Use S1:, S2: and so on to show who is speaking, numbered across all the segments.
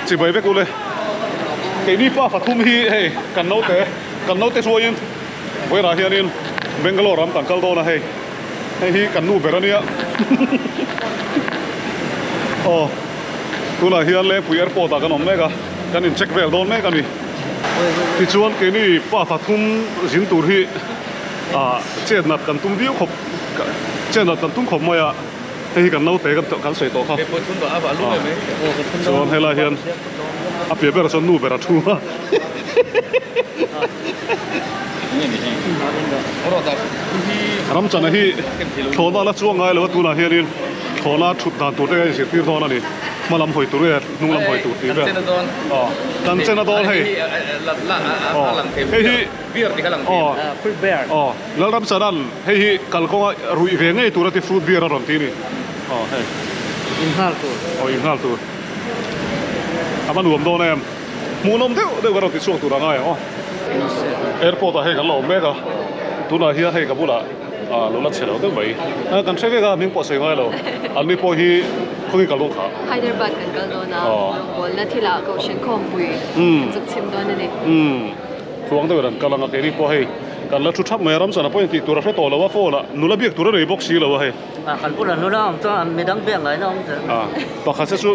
S1: Chibai vek ule. Keini pa pathum hi hei kan naute kan naute hruaiin vawiinah hianin Bangalore ram kan kal dawn a hei. Hei hi kan nu ber a nia. Aw tunah hian Lengpui airport ah kan awm mek a, kan in check vel dawn mek a ni. Tichuan keini pa pathum zin tur hi ah chet nat kan tum viau khawp chet nat kan tum khawp mai a. Hei hi kan naute kan sawi tawh kha. Chuan helai hian a piah berah chuan nu ber a thu a. Ramchana hi thlawhna la chuang ngai lo a tunah hianin thlawhna thut dan tur te a inzirtir dawn a ni. Hma lam hawi tur nge hnung lam hawi tur tih vel. Kan chen a dawn hei. Hei hi aw. Lalramchana'n hei hi kalkawnga ruih ve ngei tur a ti fruit beer a rawn ti a ni. Aw hei.
S2: Inghal tur.
S1: Aw inghal tur. A va nuam dawn em. Hmuhnawm deuh deuh ka rawn ti chhuak tur a ngai ang aw. Airport ah hei kan la awm mek a. Tunah hian hei ka bulah ah lo la chhe lo deuh mai. Kan hre vek a hming pawh sawi ngai lo. An ni pawh hi khawnge kal dawn kha?
S3: Hyderabad kan kal dawn a. Rawngbawlna thilah Kohhran khawmpui chuk chhim dawn a ni.
S1: Umm. Tluang deuh in an kal ang a, keini pawh hei kan la thu thap mai a, Ramchana pawhin tih tur a hre tawh lo a, phone ah nula biak tur a nei bawk si lo a hei.
S2: A kan bulah nula awm chuan midang biak ngaihna awm zel.
S1: A, pakhat se chu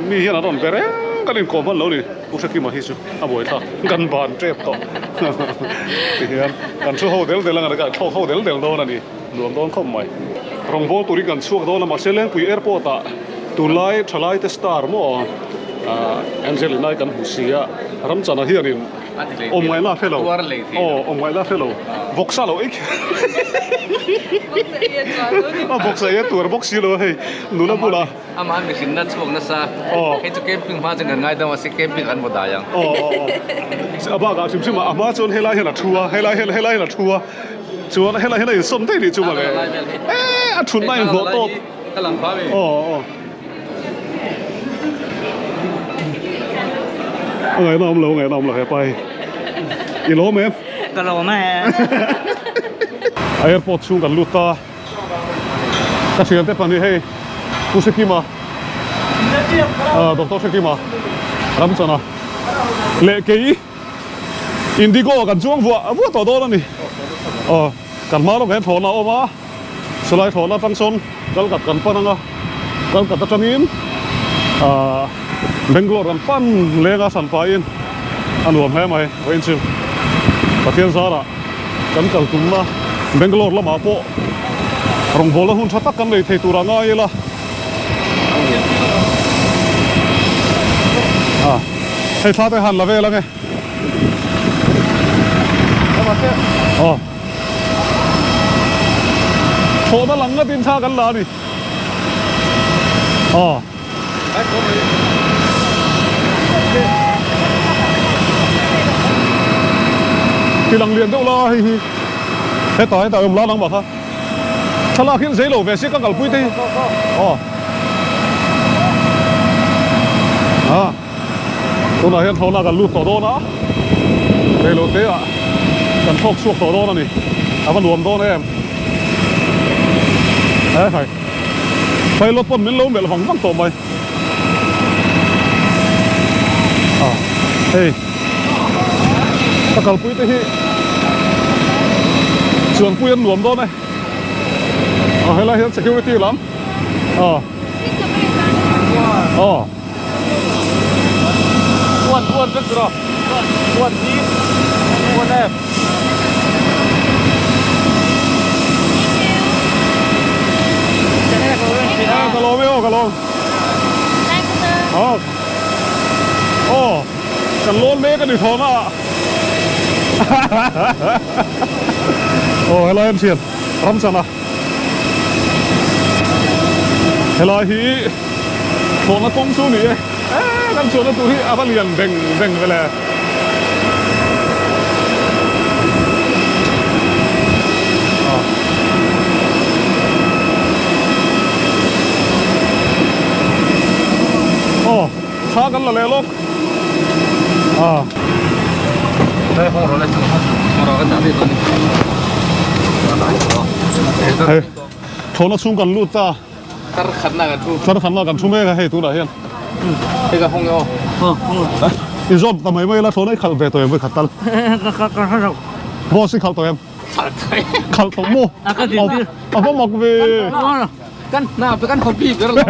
S1: mi hian an rawn be reng kan inkawm hman lo ni, U Hrekima hi chu a buaithlak kan ban tep tawh tihian kan thu ho del del ang a, kan thlawk ho del del dawn a ni, nuam dawn khawp mai. Rawngbâwl turin kan chhuak dawn a, mahse Lengpui Airport ah tunlai thalaite star maw Angelina-i kan hmu si a, Ramchana hianin Awm ngaihna hre lo. Aw, awm ngaihna hre lo. Vawksa lo ei A vawksa ei a tuar bawk si lo a hei. Nula bulah.
S4: Amah mihring na chhuak nasa.
S1: Aw.
S4: Hei chu camping hma chuan kan ngaidam a si camping an vaw dai ang.
S1: Aw aw aw. A bakah hrim hrim a hma chuan helai hian a thu a, helai hian helai hian a thu a. Chuan helai hian a insawm daih nih chu mawle. E a thutna a inhlawh tawp.
S4: Ka lang pha mi.
S1: Aw aw. A ngaihna awm lo, a ngaihna awm lo hepa hi. I lawm em?
S2: Ka lawm e.
S1: A airport chhung kan lut ta. Ka thiante pahnih hei Pu Hrekima, ah Doctor Hrekima, Ramchana leh kei Indigo kan chuang vuah vuah tawh dawn a ni. Aw kan hma lawk hian thlawhna a awm a. Chulai thlawhna atang sawn Kalkat kan pan anga, Kalkat atangin ahh Bangalore kan pan leng a hran pahin a nuam hle mai vawiin chu Pathian zarah kan kal tumna Bangalore lamah pawh rawngbawlna hun tha tak kan nei thei turah ngai ila ah hei thla te han la vel ange aw. Thlawhna lang ngatin thla kan la a ni. Aw. Ti lang lian deuh la hei hi. Hetah hetah awm la nangmah kha. Thlalak hian zei lo ve sia ka kalpui te hi. Aw. Ah. Tunah hian thlawhna kan lut tawh dawn a, reilote ah kan thlawk chhuak tawh dawn a ni, a va nuam dawn em. He hai, pilot pawn min lo melh vang vang tawh mai. Ah, hei, ka kalpui te hi chuanpui an nuam dawn e. Ah, helai hian security lam, ah, aw.
S4: Uan uan vek rawh uan hi uan em.
S1: Ka lawm e aw ka lawm. Aw aw kan lawn mek a ni thawn a. Aw helai an thian Ramchana. Helai hi thlawhna kawng chu ni e eh kan chuanna tur hi a va lian beng beng vel e. Aw thla kan la leh lawk a. Hei thlawhna chhung kan lut ta.
S4: Tar khatna kan thu.
S1: Tar khatna kan thu mek a hei tunah hian.
S4: Hei ka hawng e aw.
S1: I zawm ta mai mai la thlawna i khalh ve tawh em vawikhat tal?
S2: Ka ka hre lo.
S1: Boss i khalh tawh em?
S4: Khalh tawh e.
S1: Khalh tawh maw?
S2: A ka din tir.
S1: A va mak ve.
S4: Kan hna pe kan hobby ber lo.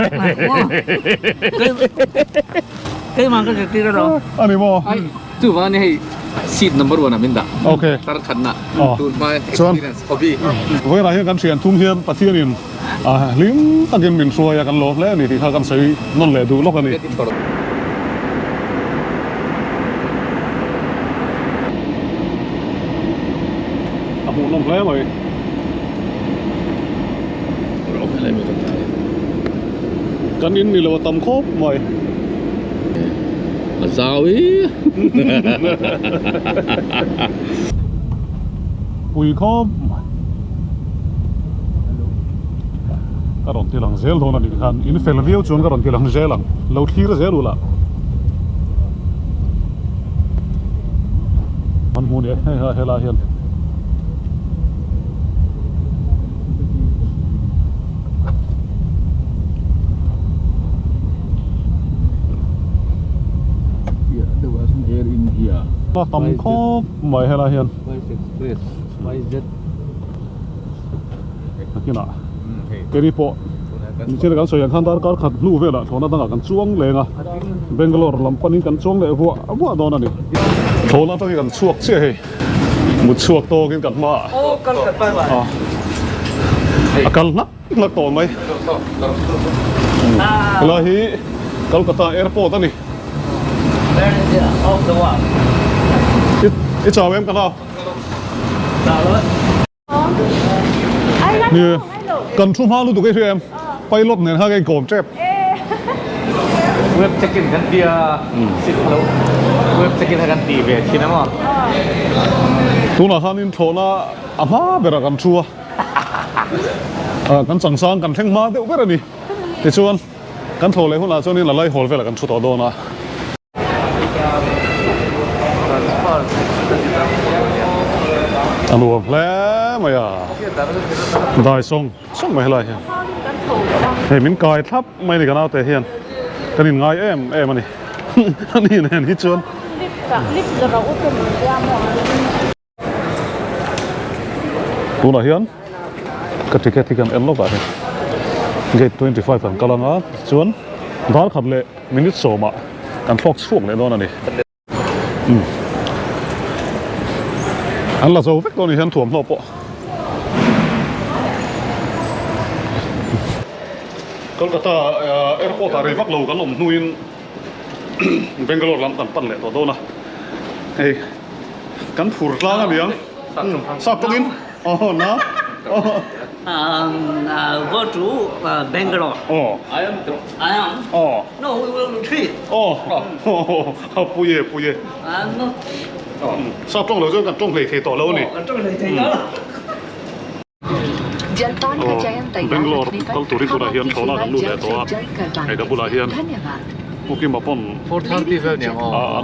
S2: Keimah ka zirtir alo.
S1: A ni maw?
S4: Ai chuvang ani hei seat number one ah min dah.
S1: Okay.
S4: Tar khatna tun hma experience hobby.
S1: Vawiinah hian kan thian thum hian Pathianin hlim takin min hruai a kan lawm hle a ni tih kha kan sawi nawn leh duh lawk a ni. A hmuhnawm hle mai. Kan in ni lo a tam khawp mai.
S4: A zau i.
S1: Pui khawp mai. Ka rawn ti lang zel dawn a nih khan in fel viau chuan ka rawn ti lang zel ang. Lo thlir zel ula. An hmu nia hei ha helai hian. A tam khawp mai helai hian. Nakinah keri pawh michina kan sawi ang khan darkar khat hnu velah thlawhna dangah kan chuang leng a Bangalore lam panin kan chuang leh vuah vuah dawn a ni. Thlawhna atangin kan chhuak chiah hei mut chhuak tawkin kan hmaah a kal hnak hnak tawh mai. Helai hi Kolkata airport a ni. I chau em ka nau? Ni kan thu hma lutuk ei hria em pilot nen kha ka inkawm tep.
S4: Web check in kan tia sit lo web check in kha kan tih ve thin a maw.
S1: Tunah khanin thlawhna a hma berah kan thu a, kan changsang kan thleng hma deuh ber a ni. Tichuan kan thlawh leh hunah chuanin a laihawl velah kan thu tawh dawn a. A nuam hle mai a, dai sawng sawng mai helai hian hei min kai thlap mai a ni ka naute hian kan in ngai em em a ni ani nen hi chuan. Tunah hian ka ticket hi kan en lawk ah hian gate 25 kan kal anga chuan dar khat leh minute sawmah kan thlawk chhuak leh dawn a ni. Umm an la zo vek dawn a ni hian thuamhnaw pawh. Kolkata airport ah rei vak lo kan awm hnuin Bangalore lam kan pan leh tawh dawn a hei. Kan phur tlang a niang. Sap tawngin aw na.
S2: Go to Bangalore.
S1: Aw.
S2: I am. I am.
S1: Aw.
S2: No, we will trip.
S1: Aw. A pui e pui e. Sap tawng lo chuan kan tawng hlei thei tawh lo a ni.
S2: Kan tawng hlei thei tawh lo.
S1: Aw Bangalore kal turin tunah hian thlawhna kan lut leh tawh a, hei ka bulah hian Pu Kima pawn an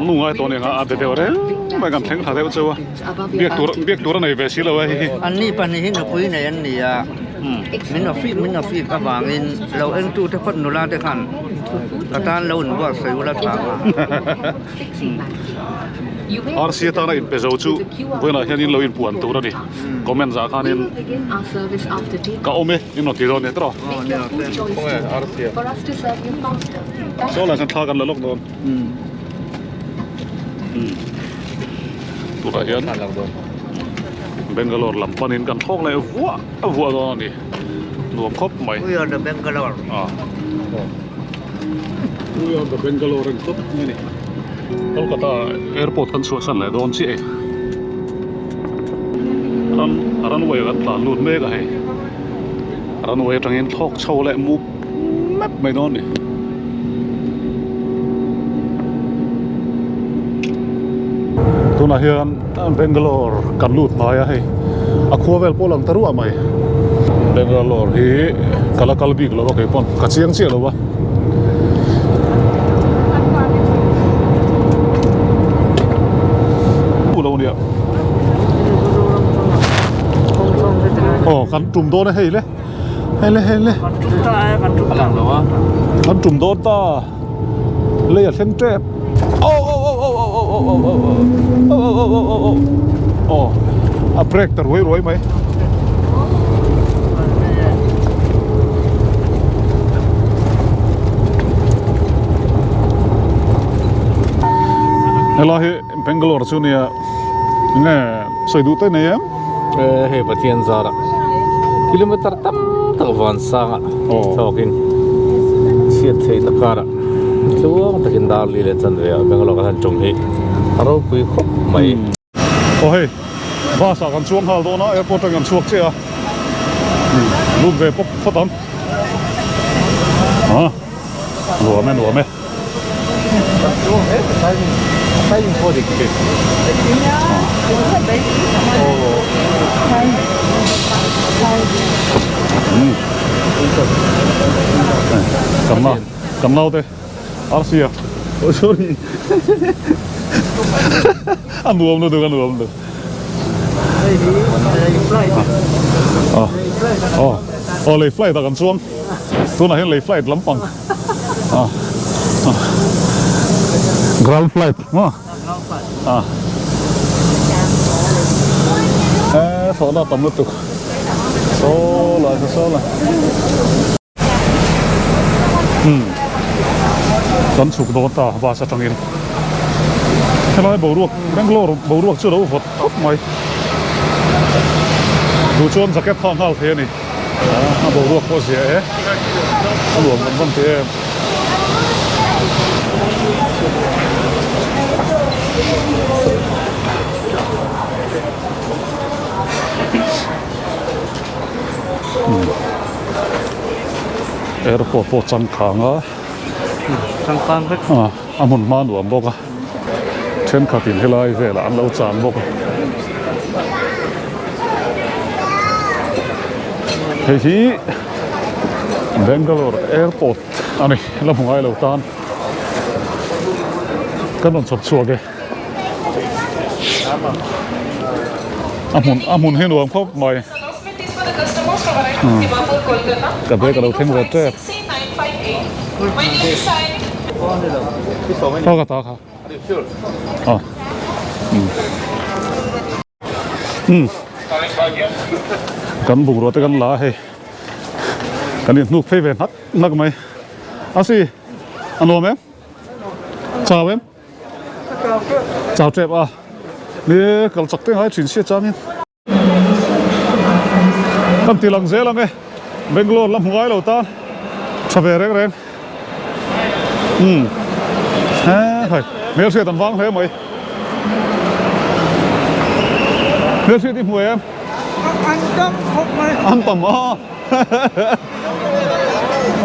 S1: nu ngai tawh aniang a, a be deuh reng mai kan thleng thla deuh cheu a, biak tur biak tur a nei ve si lo e hihi.
S2: An ni pahnih hi nupui nei an ni a, min office min office avangin lo entute phawt nula te khan ka tan lo inbuatsaih ula tha ang a.
S1: RC atana inpe zo chu vawiinah hian in lo inpuan tur a ni. Comment zah khanin ka awm e in rawn ti dawn nia tawh. Saw lai khan thla kan la lawk dawn. Tunah hian Bangalore lam panin kan thlawk leh vuah vuah dawn a ni. Nuam khawp mai.
S2: We are the Bangalore.
S1: We are the Bangalore ang khawp mai a ni. Kolkata airport kan chhuahsan leh dawn chiah e. Ran runway kan tlan lut mek a hei. Runway atangin thlawk chho leh mup map mai dawn a ni. Tunah hian Bangalore kan lut hnai a hei. A khua vel pawh lang ta ruah mai. Bangalore hi ka la kal bik lo a kei pawn ka chiang chiah lo a. Lo nia. Aw kan tum dawn a hei le. Hei le hei le. Kan tum dawn ta. Lei a thleng tep. Oh oh oh oh oh oh oh oh oh oh oh oh oh oh oh a break ta ruai ruai mai. Helai hi Bangalore chu nia nge sawi duh te nei em?
S4: Hei Pathian zara kilometer tam tak van sanga thawkin chhiat theihna karah tluang takin dar li leh chanve ah Bangalore kan han tum hi a ropui khawp mai.
S1: Aw hei bus ah kan chuang nghal dawn a airport atangin kan chhuak chiah a lut ve pawp phawt ang ah nuam e nuam e. Kan naute Arsia oh sorry a nuam lutuk a nuam lutuk ah oh oh lei flight ah kan chuang tunah hian lei flight lampang ah ah ground flight maw ah eh thlawhna a tam lutuk saw lai saw lai. Umm kan chhuk dawn ta bus atangin helai boruak Bangalore boruak chu a lo vawt khawp mai duh chuan jacket kha a nghal thei a ni a boruak pawh a zia e a nuam vang vang thei em. Airport pawh changkang a
S2: changkang vek
S1: a a hmun hma nuam bawk a thenkhat in helai velah an lo chang bawk a hei hi Bangalore airport a ni la hmu ngai lo tan kan rawn chhawp chhuak e a hmun a hmun hi nuam khawp mai. Ka bag a lo thleng ve tep. Kha ka ta kha. Ah. Um. Kan bungrua te kan la a hei. Kan inhnuk phei ve hnak hnak mai. A si a nuam em? Chau em? Chau tep a. Ni kal chak te ngai thin sia changin. Kan ti lang zel ang e Bangalore la hmu ngai lo tan tha ve reng reng umm he hai hmelhriat an vang hle mai hmelhriat i hmu em
S2: an tam khawp mai
S1: an tam a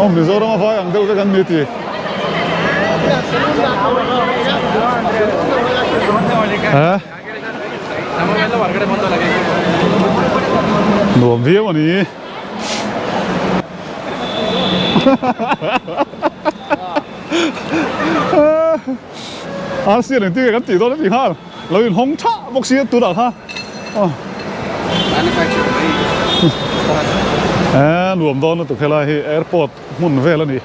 S1: aw Mizoram a vai ang deuh vek an ni ti he. Nuam viau a ni. Arsi eng tinge kan tih dawn a ti nghal. Lo in hawng tha bawk sia tunah kha. Eh nuam dawn lutuk helai hi airport hmun vel a ni.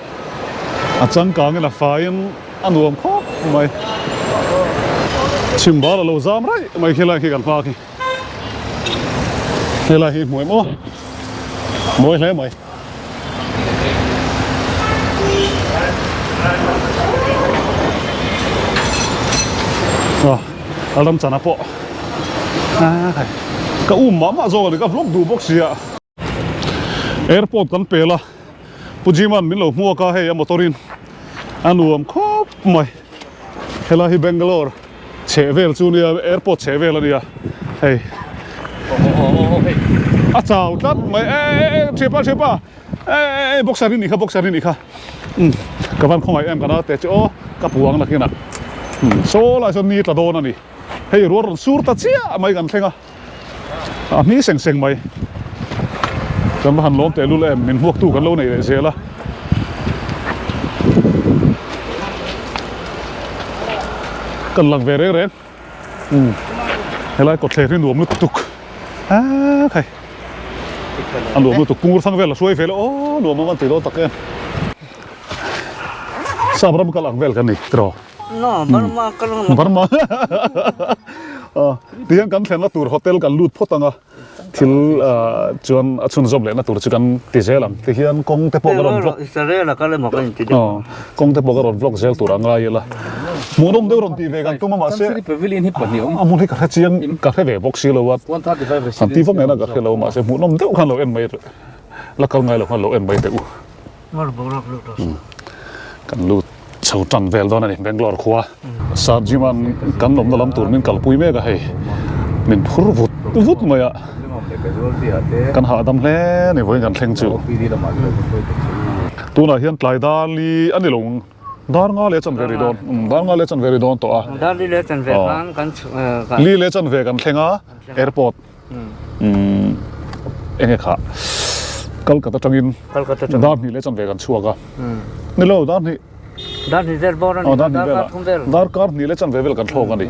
S1: A changkangin a faiin. A nuam khawp mai. Chhim bar a lo zam raih mai khi lai khi kan hma khi. Helai hi hmuh em aw. Mawi hle mai. Ah, a ram chana pawh. Ah, khai. Ka um mah mah zawk a ni ka vlog duh bawk sia. Airport kan pel a. Pu Jiman min lo hmuak a hei a motor in a nuam khawp mai helai hi Bangalore chheh vel chu nia airport chheh vel a nia hei a chau tlat mai e e e thianpa thianpa e e e boxer i nih kha boxer i nih kha umm ka van khawngaih em ka naute chu aw ka puang nakinah umm saw lai sawn ni tla dawn a ni hei rual rawn sur ta chiah mai kan thleng a. A hmi seng seng mai. Kan va han lawm teh lul em, min hmuaktu kan lo nei leh zel a. Kan lang ve reng reng. Umm helai kawtthler hi nuam lutuk ah khai a nuam lutuk pungur thang vel a hruai ve le aw nuam a van ti dawn tak em. Sap ram kal ang vel kan ni tiraw?
S2: No, Burma kal ang.
S1: Burma. Tihian kan thlenna tur hotel kan lut phawt ang a, thil chuan a chhunzawm lehna tur chu kan ti zel ang. Tihian kawng te pawh ka rawn vlog.
S2: Israel a kal emaw ka inti deuh.
S1: Kawng te pawh ka rawn vlog zel tur a ngai ila. Hmuhnawm deuh rawn tih ve kan tum a mahse a hmun hi ka hre chiang ka hre ve bawk si lo a. Han ti vak nena ka hre lo mahse hmuhnawm deuh khan lo en mai la kal ngai lo khan lo en mai teh u. Kan lut chho tan vel dawn a ni Bangalore khua. Sir Jim-a'n kan lawmna lam tur min kalpui mek a hei min phur vut vut mai a kan hahdam hle a ni vawiin kan thleng chu. Tunah hian tlai dar li a ni lo dar nga leh chanve ri dawn dar nga leh chanve ri dawn tawh a.
S2: Dar li leh chanve khan kan
S1: li leh chanve kan thleng a airport. Enge kha Kolkata tangin dar hnih leh chanve kan chhuak a ni lo dar hnih
S2: dar hnih vel bawr a ni dar kar thum vel
S1: dar kar hnih leh chanve vel kan thlawk a ni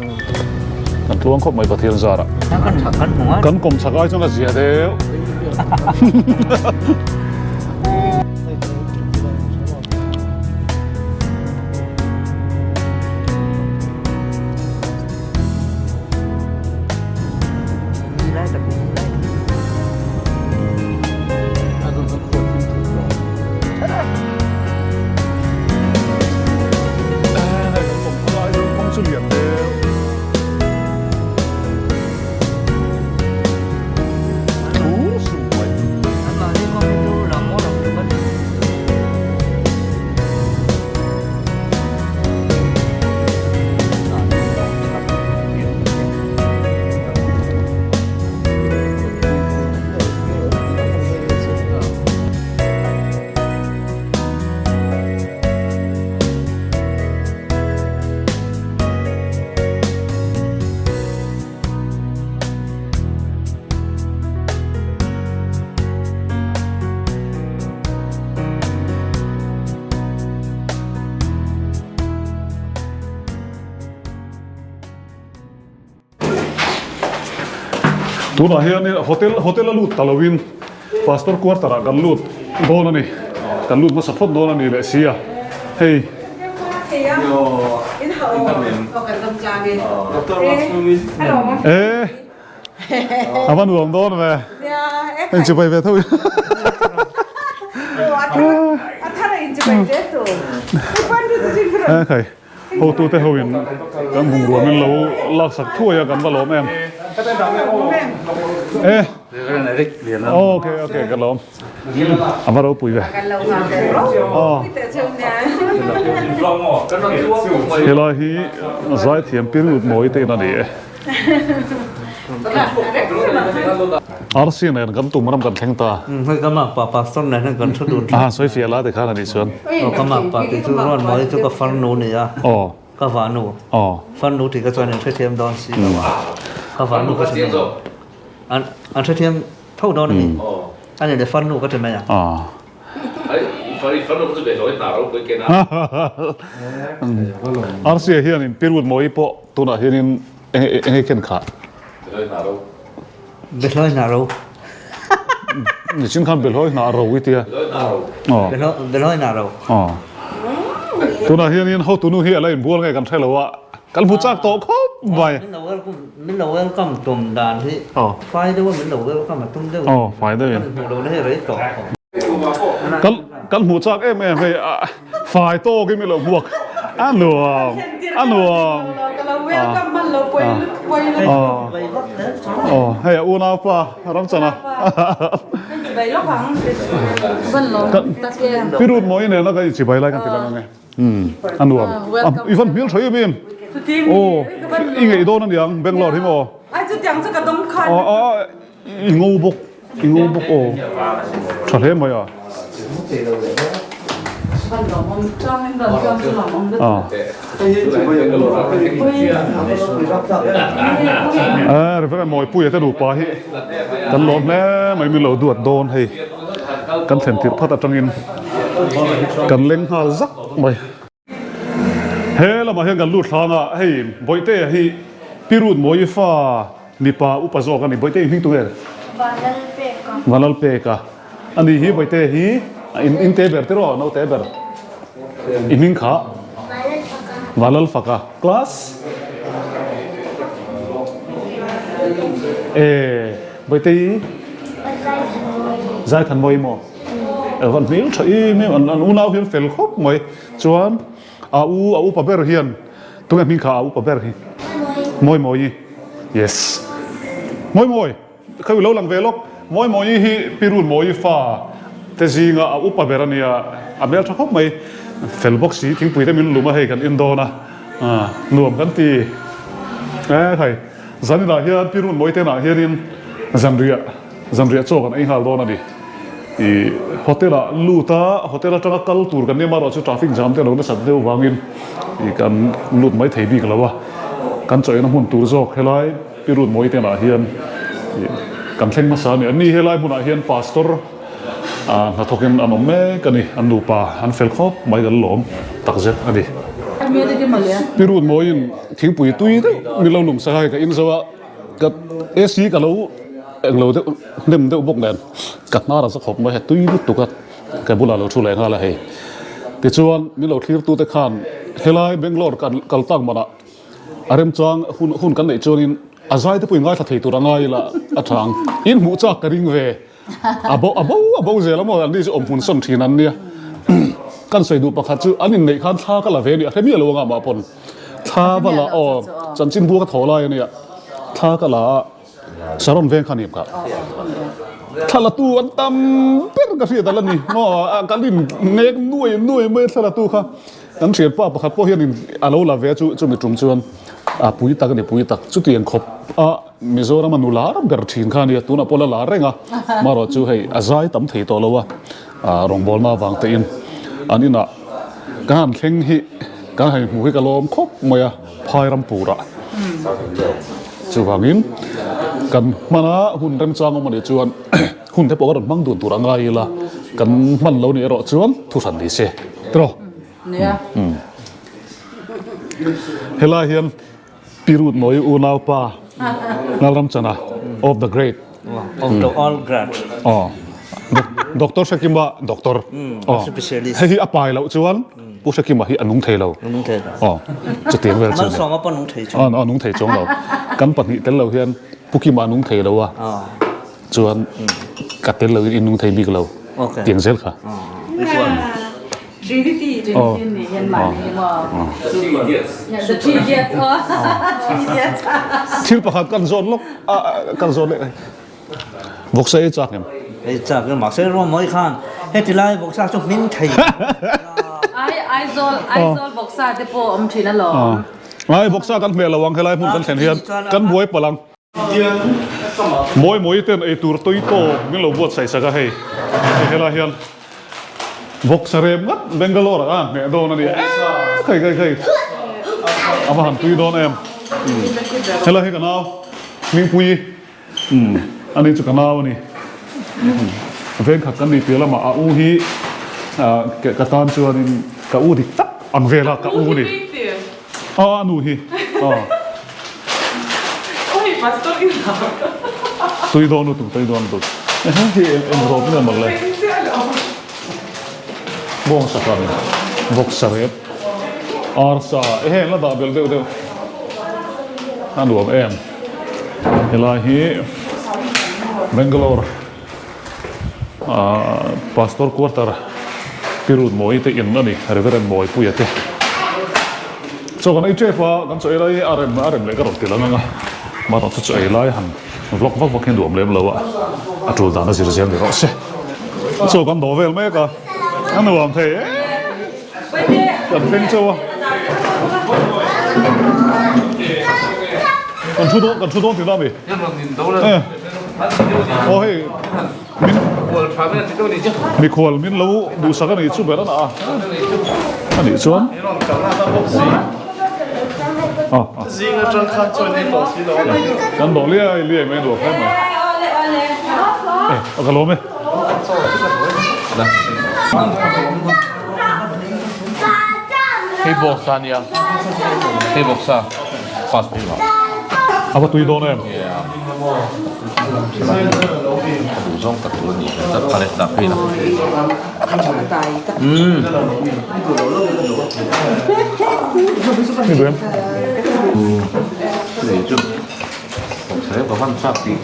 S1: kan tluang khawp mai Pathian zarah kan kawm chak ai chuan a zia deuh. Tunah hianin hotel hotel a lut ta loin pastor quarter ah kan lut dawn a ni kan lut hmasa phawt dawn a ni leh si a hei e a va nuam dawn ve in chibai ve tho e khai. Hotute ho in kan bungrua min lo lak sak thuai a kan va lawm em. E. Ok ok ka lawm. A va ropui ve. Aw. Helai hi zaithiam Pirut Mawi te in a ni e. Arsi nen kan tum ram kan thleng ta.
S2: Hei ka makpa pastor nen hian kan thu dun thin.
S1: A sawi fiah la tikhan a nih chuan.
S2: Aw ka makpa tih chu Ruan Mawi chu ka farnu ni a.
S1: Aw.
S2: Ka vahnu.
S1: Aw.
S2: Farnu tih ka chuan in hrethiam dawn si lo a. Ka vahnu ka ti mai. An an hrethiam tho dawn a mi. A ni le farnu ka ti mai a.
S1: Aw. Arsi hianin Pirut Mawi pawh tunah hianin enge ken khah?
S2: Behlawi hnah ro.
S1: Nichin khan behlawi hnah ro i tia.
S2: Behlawi hnah ro.
S1: Tunah hianin hotunu hi a la inbual nge kan hre lo a, kan hmu chak tawh khawp mai.
S2: Min lo welcome tum dan hi fai deuh a min lo welcome a tum deuh.
S1: Aw fai deuh in.
S2: Kan hmuh lo na hi rei tawh.
S1: Kan kan hmuh chak em em hei fai tawk in mi lo hmuak a nuam a nuam. Aw hei a unau pa Ramchana. Pirut mawi nena kan inchibai lai kan ti lang ang e. A nuam. I van hmel tha em em. Aw i ngeih dawn a niang Bangalore hi maw. I ngo bawk i ngo bawk aw tha hle mai a. A Reverend Mawipuia te nupa hi kan lawm hle mai min lo duat dawn hei kan thlen tirh phat atangin kan leng nghal zak mai. He lamah hian kan lut hlang a, hei Bawihtea hi Pi Ruth Mawi fa mipa upa zawk a ni. Bawihtea i hming tu nge?
S5: Vanlalpeka.
S1: Vanlalpeka a ni hi Bawihtea hi in te ber tiraw naute ber i hming kha? Vanlalfaka class E Bawihtei Zaithanmawii maw? Van hmel tha em em an unau hian fel khawp mai chuan a u a upa ber hian tunge hming kha a upa ber hi Mawimawii yes Mawimawi Khawi lo lang ve lawk. Mawimawi hi Pi Runmawi fa te zinga a upa ber a nia, a hmeltha khawp mai. Fel bawk si, thingpui te min lum a hei kan in dawn a, nuam kan ti. E khai, zaninah hian Pi Runmawi te inah hianin zanriah, zanriah chaw kan ei nghal dawn a ni. I hotel ah lut a, hotel atanga kal tur kan nia marawh chu traffic jam te a lo nasat deuh vangin i kan lut mai thei bik lo a, kan chaw eina hmun tur zawk helai. Pi Rutmawii te lah hian kan thleng hmasa a ni. Anni helai hmunah hian Pastor hnathawkin an awm mek a ni. An nupa an fel khawp mai kan lawm takzet a ni. Pi Rutmawiin thingpui tui deuh min lo lum sak a, hei ka in zo a, ka AC ka lo englo deuh hnem deuh bawk nen ka hnar a za khawp mai, hei tui lutuk a ka bulah lo thu leh nghal a hei. Tichuan min lo thlirtute khan helai Bangalore kal tak manah A remchang hun hun kan neih chuanin a zai te pawhin ngaithla thei tur a ngai ila a tha ang. In hmuh chak ka ring ve. A bo a bo a bo zel a maw an ni chu awm hmun sawn thin an nia. Kan sawi duh pakhat chu an inneih khan thla ka la ve a ni a hre miah lo anga mah pawn thla va la aw chanchin bu ka thaw lai a nia thla ka la a Saron veng kha ni ka thla la tu an tam ber ka hriat ala ni maw kan in nek nuai nuai mai thla la tu kha. Kan thianpa pakhat pawh hianin a lo la ve a chu chumi tum chuan a pui tak a ni pui tak chutiang khawp a Mizoram a nu lar ber thin kha a nia tunah pawh la lar reng a marawh chu hei a zai tam thei tawh lo a rawngbawlna avang te in an inah ka han thleng hi kan han hmuh hi ka lawm khawp mai a phai ram purah chuvangin kan hmana hun remchang awm a nih chuan hun te pawh ka rawn hmang dun tur a ngai ila kan hman lo nih erawh chuan thuhran ni se tiraw.
S6: Nia.
S1: Helai hian Pi Rutmawii unaupa Lalramchana of the great.
S2: Of the all great.
S1: Aw. Doctor Hrekima doctor. Aw.
S2: Specialist.
S1: Hei hi a pai loh chuan Pu Hrekima hi a nung thei lo.
S2: A nung thei lo.
S1: Aw. Chutiang vel chu.
S2: Malsawma pawh nung thei chuang.
S1: Aw nung thei chuang lo. Kan pahnih tel lo hian Pu Kima a nung thei lo a. Chuan ka tel lo in i nung thei bik lo. Tiang zel kha.
S6: Trinity Trinity ni hian mahni maw The Three Idiots aw Three Idiots
S1: Thil pakhat kan zawn lawk a kan zawn leh Vawksa ei chak em?
S2: Ei chak em mahse ruam mawi khan heti lai vawksa chu hming thei
S6: Ai Aizawl Aizawl vawksa te pawh awm thin alawm.
S1: Ai vawksa kan hmeh lo ang helai hmun kan thlen hian kan buai palh ang. Mawi mawi ten ei tur tui tawk min lo buatsaih sak a hei helai hian vawksa rem ngat Bangalore ah khan hmeh dawn a ni e khai khai khai a va han tui dawn em helai hi ka nau Hmingpuii ani chu ka nau a ni vengkhat kan ni piah lamah a u hi ka tan chuanin ka u dik tak ang vel a ka u ni. A nu hi a. Tui dawn lutuk tui dawn lutuk. Ehe hi eng rawp nge mak le. Bawng sakhan vawksa rep arsa ehe la dah belh deuh deuh a nuam em. Helai hi Bangalore Pastor quarter Pi Rutmawii te in a ni, Reverend Mawipuia te. Chaw kan ei tep a, kan chaw ei lai hi a rem a rem leh ka rawn ti lang ang a, mahrawh chu chaw ei lai han vlog vak vak hi nuam lem lo a, a tul dan a zir zel ni rawh se. Chaw kan dawh vel mek a, a nuam thei em. Kan thleng chauh a. Kan thu dawn kan thu dawn tihna a mi? Aw hei min mikhual min lo duhsak a nih chu ber a nah a a nih chuan kan dawh liai liai mai duh hle mai e a ka lawm e.
S4: Hei bawksa a nia hei bawksa fast phei vang.
S1: A va tui dawn em?
S4: Duhzawng tak tur a ni tlat a le dah phei la.
S1: Ni duh em?
S4: Hei chu ka van chak tih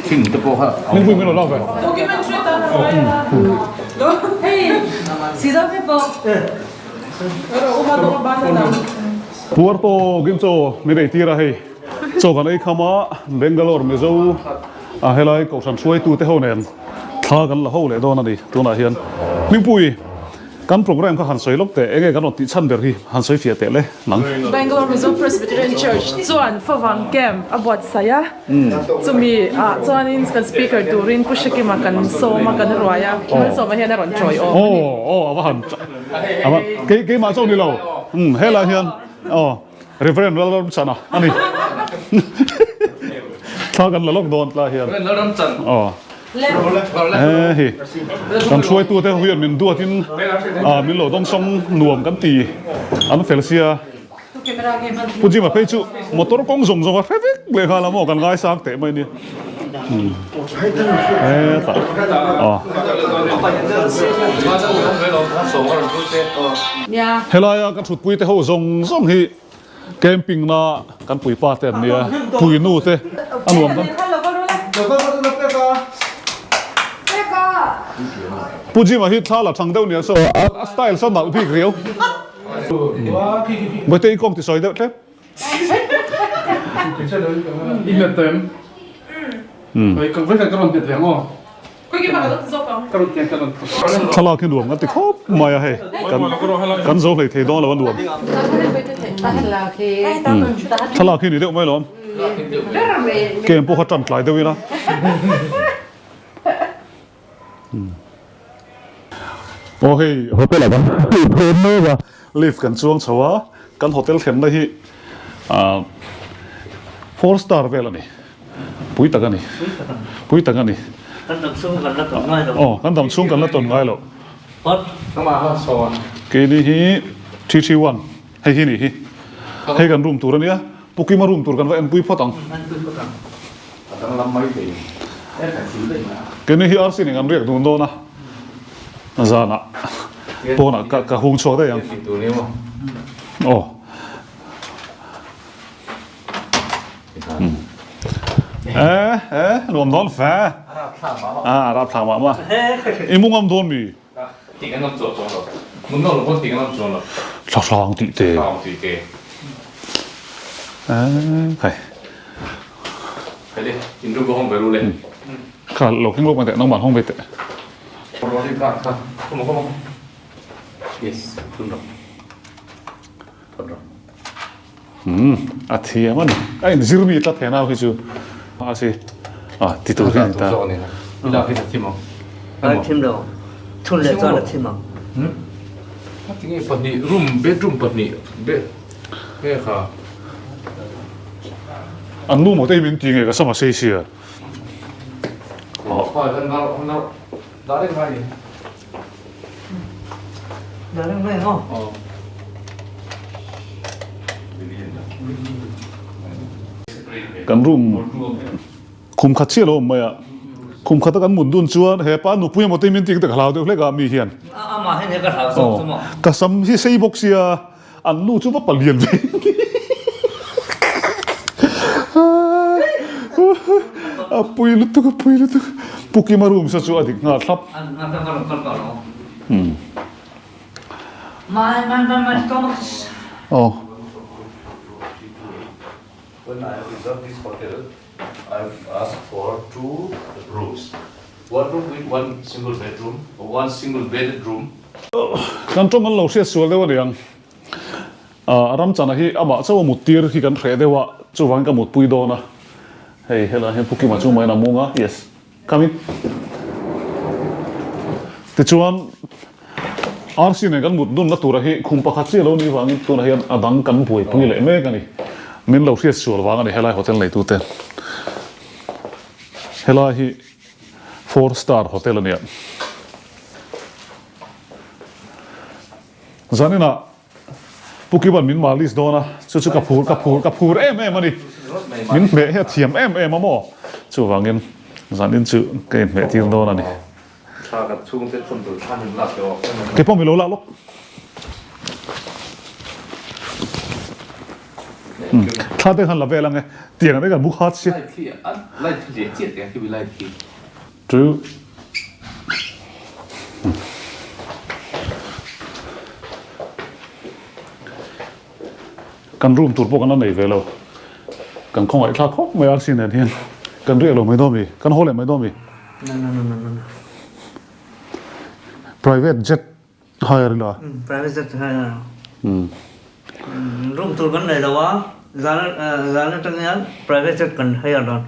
S4: thing te pawh kha
S1: Min pui min lo lak ve. Puar tawkin chaw min ei tir a hei chaw kan ei kham a Bangalore Mizo a helai kohhran hruaitu te ho nen thla kan la ho leh dawn a ni tunah hian Hmingpui kan program kha han sawi lawk teh enge kan rawn tih chhan ber hi han sawi fiah teh le nang.
S7: Bangalore Mizo Presbyterian Church chuan Favang Camp a buatsaih a. Chumi ah chuanin kan speaker turin Pu Hrekima kan sawm a, kan ruai a, Malsawma hian a rawn chawi awm a ni.
S1: Aw aw a va han a va kei keimah chauh ni lo umm helai hian aw Reverend Lalramchana a ni thla kan la lawk dawn tlai hian aw he hi kan hruaitute ho hian min duatin ah min lo dawngsawng nuam kan ti an fel sia. Pu Jima phei chu motor kawng zawng zawng a hre vek leh nghal a maw kan ngaisang teh mai a ni. Hetah aw. Helaia ka thutpui te ho zawng zawng hi camping na kan puipa te an nia, puinu te a nuam kan. Pu Jima hi thla la thang deuh nia saw a style saw nalh bik riau. Bawihte i kawng ti sawi deuh tlem. Thlalak hi nuam kan ti khawp mai a hei kan zo hlei thei dawn lo a nuam. Thlalak hi ni deuh mai lawm. Kem pawh kha tan tlai deuh ila. Aw hei hotel ah kan phur mek a, lift kan chuang chho a, kan hotel thlenna hi ah four star vel a ni, pui tak a ni, pui tak a ni.
S2: Kan dam chhung kan la tawn ngai lo.
S1: Aw kan dam chhung kan la tawn ngai lo. Keini hi 331 hei hi ni hi, hei kan room tur a nia, Pukima room tur kan va enpui phawt ang.
S4: A danglam mai thei e kan thil daih mai a.
S1: Keini hi RC nen kan riak dun dawn a, zanah pawnah ka ka hung chhuak daih ang. Aw. E e nuam dawn fe. A rapthlak mah mah. I mu ngam dawn mi?
S4: Tih kan ngam chuang chuang lo. Mun ngam lo pawn tih kan ngam chuang lo.
S1: Thla hrang tih te.
S4: Hrang tih te.
S1: Eh khai.
S4: Khai le, in room ka hawng ve ru le.
S1: Kha lo keng lawk mai teh, nangmah hawng ve teh.
S4: Rolling card kha, come on come on. Yes, thun rawh. Thun rawh.
S1: Umm, a thiam a ni. A inzir mi tlat he nau hi chu. A si. A ti tur hi a ni ta.
S4: I lak hi a thim ang.
S2: A thim lo. Thun leh chuan a thim ang.
S4: A tinge pahnih room bedroom pahnih be nge kha.
S1: An nu maw te hi min ti nge ka sama sei sia.
S4: Aw. Dah reng mai ni.
S2: Dah reng mai maw?
S4: Aw.
S1: Kan room khum khat chiah lo awm mai a, khum khata kan mut dun chuan he pa nupui emaw te min ti ka hlau deuh hlek a mi hian.
S2: Amah hian he ka hlau zawk chu maw?
S1: Ka sam hi sei bawk sia an nu chu va palian ve. A pui lutuk a pui lutuk Pu Kima room sa chu a dik nghal thlap. Aw.
S4: When I reserved this hotel, I've asked for two rooms. One room with one single bedroom, one single bedded room.
S1: Kan tawng an lo hriat sual deuh a niang. A ramchana hi amah chauh a mut tir hi kan hreh deuh a, chuvangin ka mutpui dawn a. Hei helaiah hian Pu Kima chu main a mung a, yes, come in. Tichuan RC nen kan mut dunna tura hi khum pakhat chiah lo nih vangin tunah hian a dang kan buaipui leh mek a ni. Min lo hriat sual vang a ni helai hotel neitute. Helai hi four star hotel a nia. Zaninah Pu Kiban min malis dawn a, chu chu ka phur ka phur ka phur em em a ni. Min hmeh hi a thiam em em a maw? Chuvangin zanin chu ka inhmeh tir dawn a ni. Kei pawh mi lo lak lawk. Thla te khan la vel ang e. Tiang ang te kan buk hat si. Chu kan room tur pawh kan la nei ve lo. Kan khawngaih thlak khawp mai RC nen hian kan riak lo mai dawn mi? Kan haw leh mai dawn mi? Private jet hire ila.
S2: Private jet hire. Room tur kan nei lo a, zan zan atang hian private jet kan hire dawn.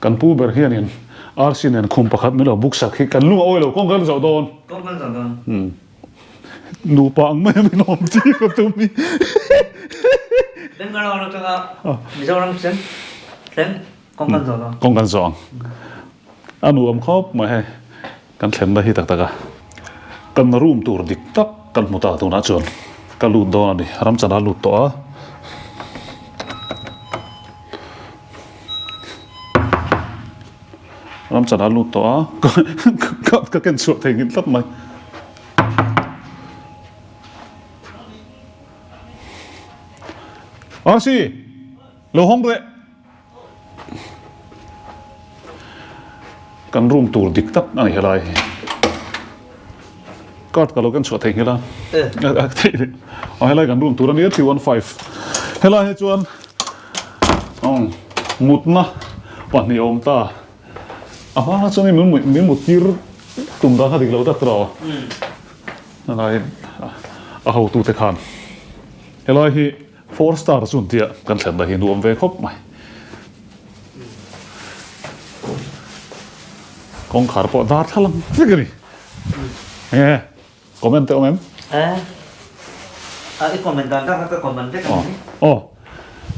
S1: Kan pu ber hianin RC nen khum pakhat min lo book sak hi kan lung a awi lo kawng kan zawh dawn.
S2: Kawng kan zawh dawn.
S1: Nupa ang mai a min awm tir a tum hi.
S2: Bangalore atanga Mizoram thleng thleng kawng kan zawh dawn.
S1: Kawng kan zawh ang. A nuam khawp mai hei kan thlenna hi tak tak a. Kan room tur dik tak kan hmu ta tunah chuan ka lut dawn a ni. Ramchana lut tawh a. Ramchana lut tawh a ka ken chhuah thei nghin tlat mai. RC lo hawng leh kan room tur dik tak a ni helai hi. Card ka lo ken chhuah thei nghilh a. A helai kan room tur a nia 315. Helai hi chuan mutna pahnih a awm ta. A hma chuan min min mut tir tum dan kha dik lo tak tawh. Helai a hotute khan helai hi Four star chu an tia kan thlenna hi nuam ve khawp mai. Kawngkhar pawh darthlalang vek a ni. Enge comment te awm em?
S2: Eh. A i comment dan tak ka comment vek a ni.
S1: Aw.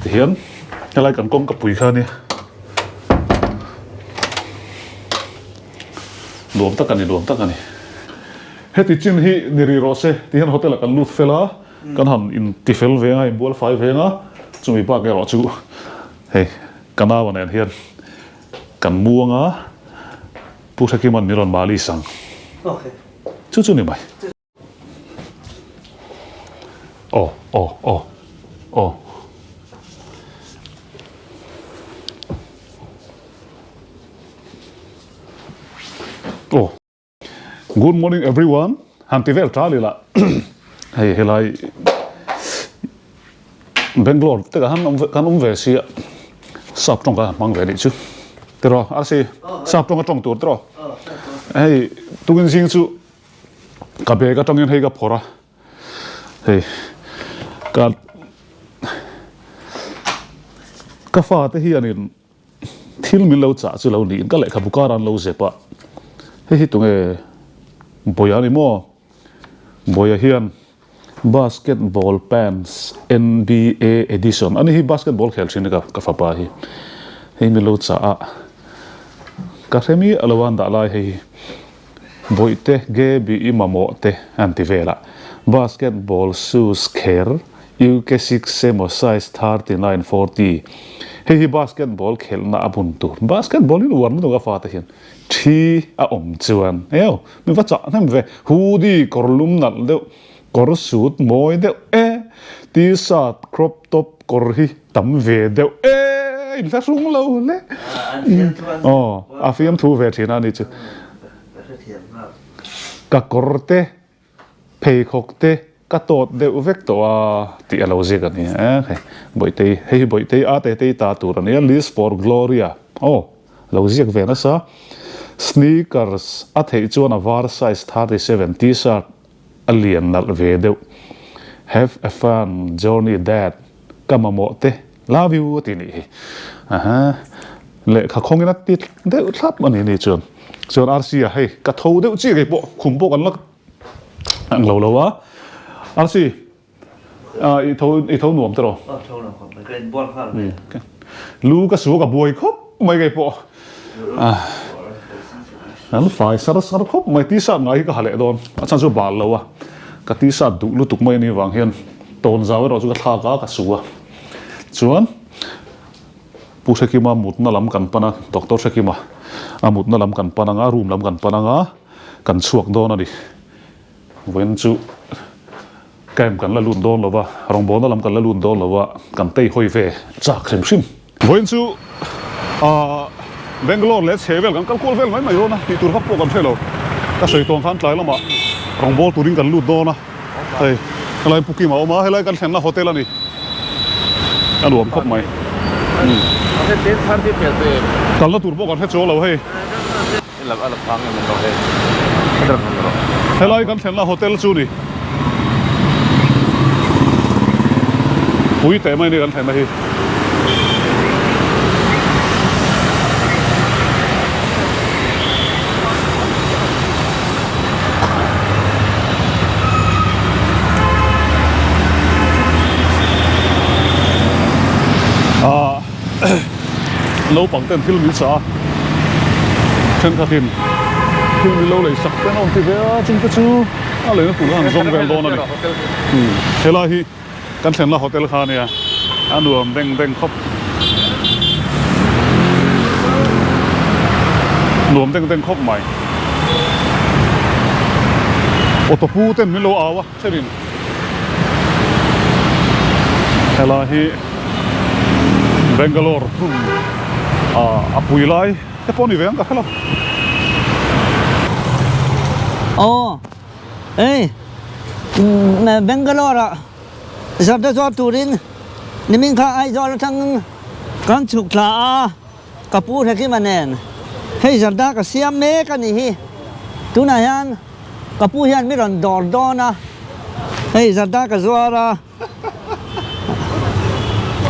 S1: Tihian helai kan kawngka pui kha ania. Nuam tak a ni, nuam tak a ni. Heti chin hi ni ri rawh se tihian hotel ah kan lut fel a. Kan han inti fel ve anga, inbual fai ve anga, chumi bak erawh chu hei ka naua nen hian kan mu anga, Pu Hrekima'n min rawn malis ang. Chu chu ni mai. Aw, aw, aw, aw. Aw. Good morning everyone han ti vel ta lila hei helai Bangalore te han awm kan awm ve sia sap tawng ka hmang ve nih chu tiraw arsi sap tawng a tawng tur tiraw hei tukin zing chu ka bag atangin hei ka phawrh a hei ka ka fate hianin Thil min lo chah chu lo niin ka lehkhabu kar an lo zep a, hei hi tunge Bawia a ni maw? Bawia hian basketball pants NBA edition a ni hi basketball khel thin ka ka fapa hi hei min lo chah a, ka hre miah lo a an dah lai hei hi Bawihte Gaby i mamawh te an ti vel a, basketball shoes kher UK 6 emaw size 39, 40 Hei hi basketball khelhna a bun tur. Basketball in uar lutuk a fate hian thi a awm chuan eo mi va chah hnem ve. Hoodie kawr lum nalh deuh, kawr suit mawi deuh e, t-shirt crop top kawr hi tam ve deuh e, inthlahrung lo hle. Aw a fiamthu ve thin a ni chu. Ka kawr te Pheikhawk te ka tawt deuh vek tawh a tih a lo ziak a ni e. Hei Bawihtei, hei hi Bawihtei a Tetei ta tur a nia, List for Gloria aw lo ziak ve nasa. Sneakers a theih chuan a var size 37 t-shirt a lian nalh ve deuh. Have a fun journey dad ka mamawh te love you a ti nih hi. Aha lehkha khawngin a ti deuh thlap a ni ni chuan. Chuan RC a hei ka tho deuh chiah kei pawh khum pawh kan la Ang lo lo a. Arsi, i tho i tho nuam tiraw?
S2: Aw tho nuam khawp mai, ka inbual nghal mai.
S1: Lu ka su ka buai khawp mai kei pawh. An fai sar sar khawp mai, t-shirt ngai hi ka ha leh dawn. A chhan chu bal lo a, ka t-shirt duh lutuk mai a nih vang hian. Tawnzau erawh chu ka thlak a, ka su a. Chuan Pu Hrekima mutna lam kan pan a, Doctor Hrekima a mutna lam kan pan anga, room lam kan pan anga, kan chhuak dawn a ni. Vawiin chu camp kan la lut dawn lo va, rawngbawlna lam kan la lut dawn lo va, kan tei hawi ve chak hrim hrim. Vawiin chu aah Bangalore leh chhe vel kan kal kual vel mai mai dawn a, tih tur vak pawh kan hre lo. Ka sawi tawn khan tlai lamah rawngbâwl turin kan lut dawn a, hei helai Pu Kima a awm a, helai kan thlenna hotel a ni, a nuam khawp mai. Kalna tur pawh kan hre chuang lo hei. Helai kan thlenna hotel chu ni. Pui teh mai a ni kan thlenna hi. Ahh. Naupang ten thil min sa a, thenkhatin thil min lo lei sak te an awm ti ve a, chungte chu a leina tur khan an zawng vel dawn a ni. Helai hi kan thlenna hotel kha a nia, a nuam beng beng khawp. Nuam deng deng khawp mai. Auto pu ten min lo au a. Thenin helai hi Bangalore hmun a pui lai te pawh a ni ve ang ka hre lo.
S2: Aw ei Bangalore ah zarda zuar turin nimin kha Aizawl atang kan chhuk thla a. Ka pu Hrekima nen hei zarda ka siam mek a nih hi. Tunah hian ka pu hian mi rawn dawr dawn a, hei zarda ka zuar a.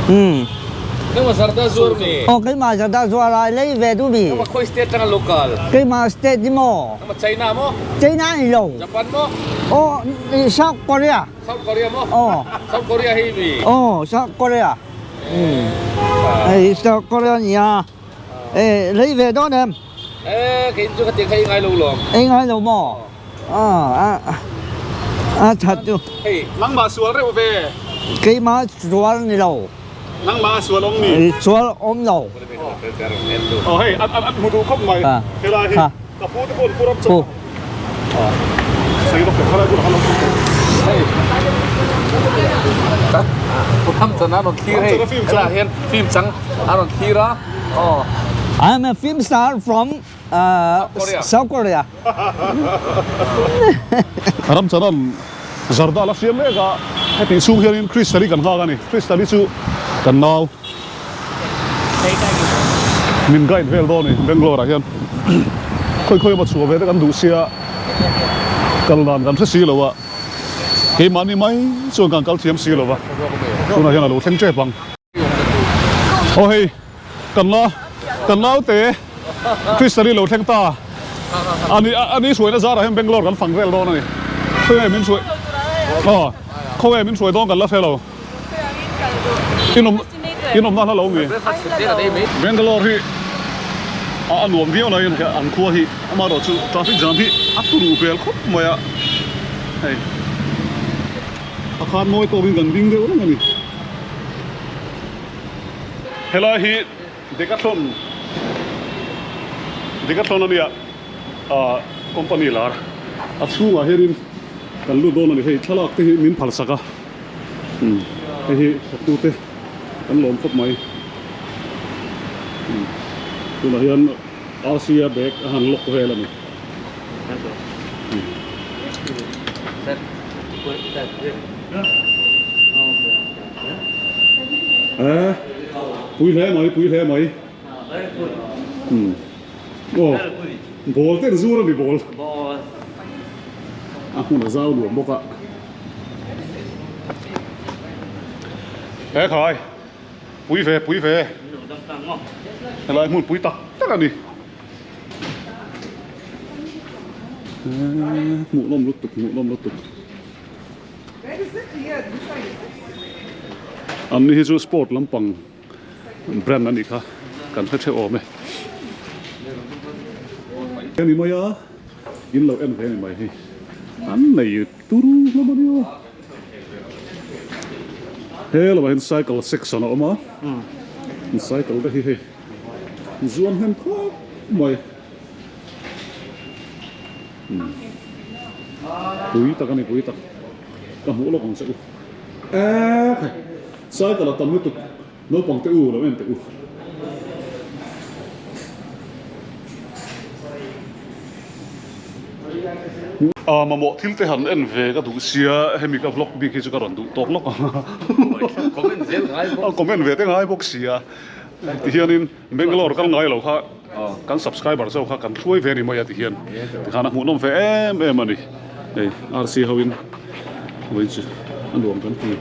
S2: Umm.
S4: Keimah zarda zuar mi?
S2: Aw keimah zarda zuar a, i lei ve duh mi?
S4: Keimah khawi state tanga local?
S2: Keimah state ni maw?
S4: Keimah China maw?
S2: China ni lo.
S4: Japan maw?
S2: Aw South Korea.
S4: South Korea maw?
S2: Aw.
S4: South Korea hi mi?
S2: Aw South Korea. Hei South Korea nia e lei ve dawn em?
S4: E kei chu ka ti kha i ngai lo lawm.
S2: Ei ngai lo maw? A a that chu.
S4: Hei.
S1: Nangmah sual reuh ve.
S2: Keimah sual ni lo.
S1: Nangmah sual awm ni?
S2: Sual awm lo.
S1: Aw hei an an hmu duh khawp mai. Helai hi ka pu te pawh an pu ram chawp.
S2: I'm a film star from South Korea.
S1: Ramcharan Zarda la hriam mek a, hetih chhung hianin Kristali kan nghak a ni. Kristali chu kan nau min guide vel dawn a ni Bangalore ah hian. Khawi khawi emaw chhuah ve te kan duh sia kal dan kan hre si lo a, keimahni mai chuan kan kal thiam si lo va, tunah hian a lo thleng tep ang. Aw hei kan la kan naute Kristali lo thleng ta ani ani hruaina zarah hian Bangalore kan fang vel dawn a ni. Khawi nge min hruai aw khawi nge min hruai dawn kan la hre lo. In awm in awmna hla lo mi? Bangalore hi a a nuam viau laiin an khua hi amaherawh chu traffic jam hi a turu hmel khawp mai a hei a khan mawi tawkin kan ding deuh reng a ni. Helai hi Decathlon Decathlon a nia ah company lar a chhungah hianin kan lut dawn a ni hei thlalak te hi min phalsak a. Umm hei hi thawktute kan lawm khawp mai umm tunah hian RCA bag a han lock vel a ni eh pui hle mai pui hle mai umm aw ball te an zur a ni ball a hmun a zau nuam bawk a. He khai pui ve pui ve helai hmun pui tak tak a ni hmuh nawm lutuk hmuh nawm lutuk an ni hi chu sport lampang brand a nih kha kan hre theuh awm e a ni mai a in lo en ve a ni mai hi an nei. Turu hlawm a ni aw. He lamah hian cycle section a awm a, cycle te hi hei zuam hnem khawp mai. Pui tak a ni pui tak ka hmuh lawk ang che u. Ekhai cycle a tam lutuk naupang te u lo en teh u. A mamawh thil te han en ve ka duh sia hemi ka vlog bik hi chu ka rawn duh tawk lawk ang a comment ve te ngai bawk sia tihianin Bangalore kal ngai lo kha kan subscriber zawk kha kan hruai ve a ni mai a tihian tikhan a hmuhnawm ve em em a ni hei RC ho in vawiin chu a nuam kan ti.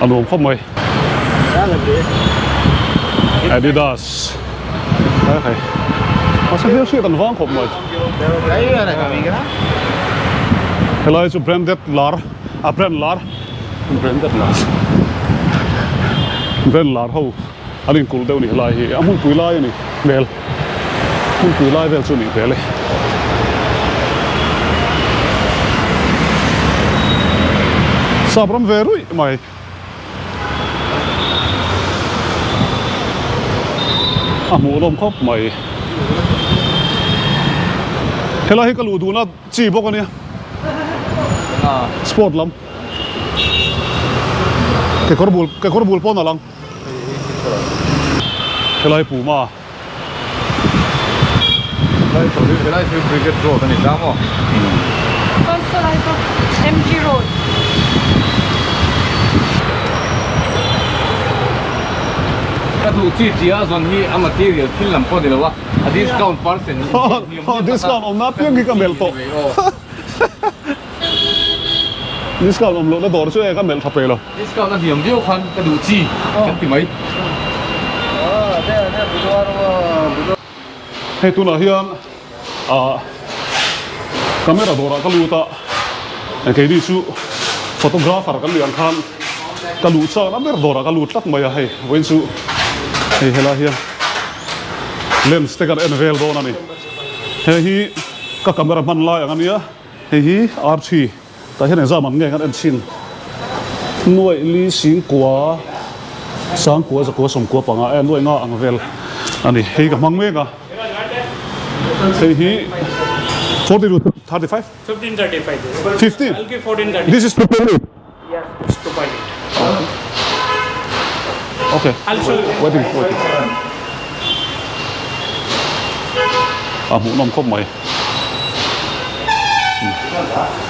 S1: A nuam khawp mai. Adidas. Hei. Mahse hmel hriat an vang khawp mai. Helai chu branded lar a brand lar branded lar brand lar ho an inkulh deuh a ni helai hi a hmunpui lai a ni hmel hmunpui lai vel chu a nih hmel e. Sap ram ve ruih mai. A hmuh lawm khawp mai. Helai hi ka luh duhna chi bawk a nia. Sport lam. Kekawr bul kekawr bul pawn a lang. Helai Puma.
S4: Helai chu Brigade Road a ni ta maw?
S7: Chuan sawlai chu MG Road.
S4: Ka duh chi chi a zawn hi a material thil lam pawh ni lo a, a discount percent
S1: Discount awmna apiang hi ka melh tawh. Discount awm lohna dawr chu e ka melh tha pe lo.
S4: Discount a hniam viau khan ka duh chi kan ti mai.
S1: Hei tunah hian ah camera dawrah ka lut a, keini chu photographer kan nih ang khan ka luh chak na ber dawrah ka lut tlat mai a hei vawiin chu hei helai hian lens te kan en vel dawn a ni. Hei hi ka camera hman lai ang a nia. Hei hi RT tah hian exam an nge kan en chhin nuaih li singkua sangkua zakua sawmkua panga e nuaih nga ang vel a ni hei ka hmang mek a hei hi 42 35
S8: 1535
S1: 15
S8: I'll give 1435
S1: this is 2.8
S8: yes it's 2.8
S1: okay
S8: I'll show you
S1: waiting waiting a hmuhnawm khawp mai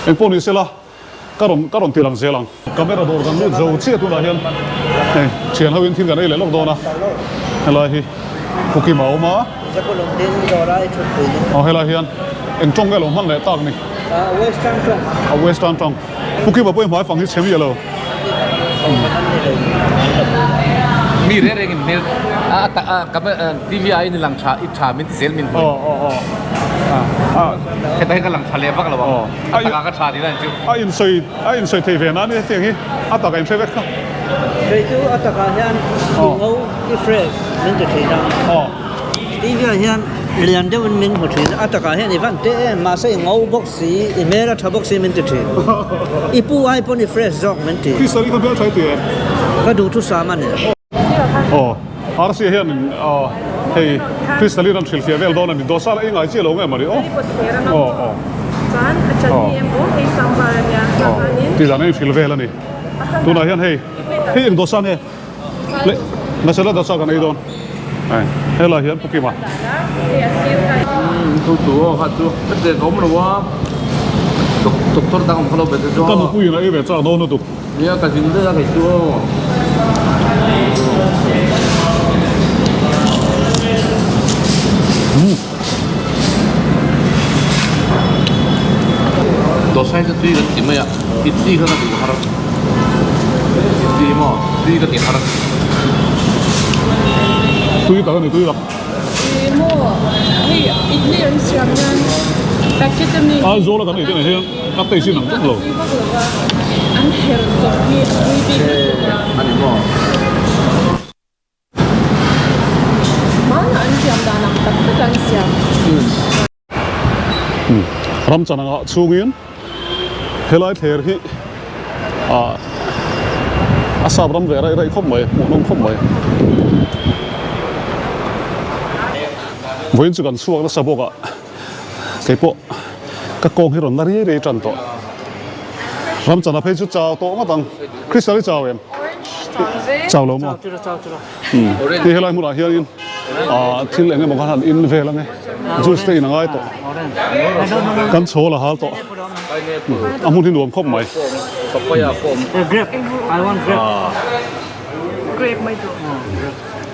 S1: eng pawh ni sela ka rawn ka rawn ti lang zel ang camera dawr kan lut zo chiah tunah hian hei thian ho in thil kan ei leh lawk dawn a helai hi Pukima a awm a aw helai hian eng tawng nge lo hman leh tak ni a western tawng. Pu Kima pawh i hmai fang hi chhe miah lo.
S4: Mi reng reng in hmel a a a TV ah in lang tha i tha min ti zel min hmu. Heta hi ka lang tha leh vak lo ang. A takah ka tha tih lai chu.
S1: A in sawi a in sawi thei ve na ni hetiang hi a takah in hre vek kha.
S2: Kei chu a takah hian i ngo i fresh min ti thin a. TV ah hian lian deuhin min hmu thin a, a takah hian i van teh em mahse i ngo bawk si, i hmel a tha bawk si min ti thin. I pu ai pawn i fresh zawk min ti.
S1: Fishery kha hmel tha i ti em?
S2: Ka duh thu sam a ni.
S1: Aw, RC hian hei Crystalline an hrilhfiah vel dawn a ni. Dosa la ei ngai chiah lo nge mawni aw. Aw aw. Aw. Tih dan a inhrilh vel a ni. Tunah hian hei, hei eng dosa nge? Le masala dosa kan ei dawn ai helai hian pu Kima.
S4: Thu thu aw kha chu ka che ka awm lo a doctor dang awm kha lo be te chu
S1: Ka nupui in a ei ve chak dawn lutuk.
S4: Nia ka zin daih a kei chu aw. Dosa hi chu tui kan ti mai a, idli kha ka duh har idli maw tui ka ti har.
S1: Tui tak a ni tui tak.
S7: Ih maw hei idli an siam hian packet a mi.
S1: Aizawl a kan ei te nen hian a taste in ang vak lo.
S7: Tui vak lo va. An her chawp hi a tui bik lutuk a.
S4: Ani maw?
S7: Hmanah an siam dan ang tak tak an siam.
S1: Ramchan anga chhungin helai thler hi ah a sap ram ve raih raih khawp mai hmuhnawm khawp mai. Vawiin chu kan chhuak nasa bawk a keipawh ka kawng hi rawn la riai riai tan tawh. Ramchana phei chu chau tawh ngawt ang. Crystal i chau em? Chau lo maw? Hei helai hmunah hianin thil eng emaw khan han in vel ange juice te in a ngai tawh. Kan chhawl a hal tawh. A hmun hi nuam khawp mai.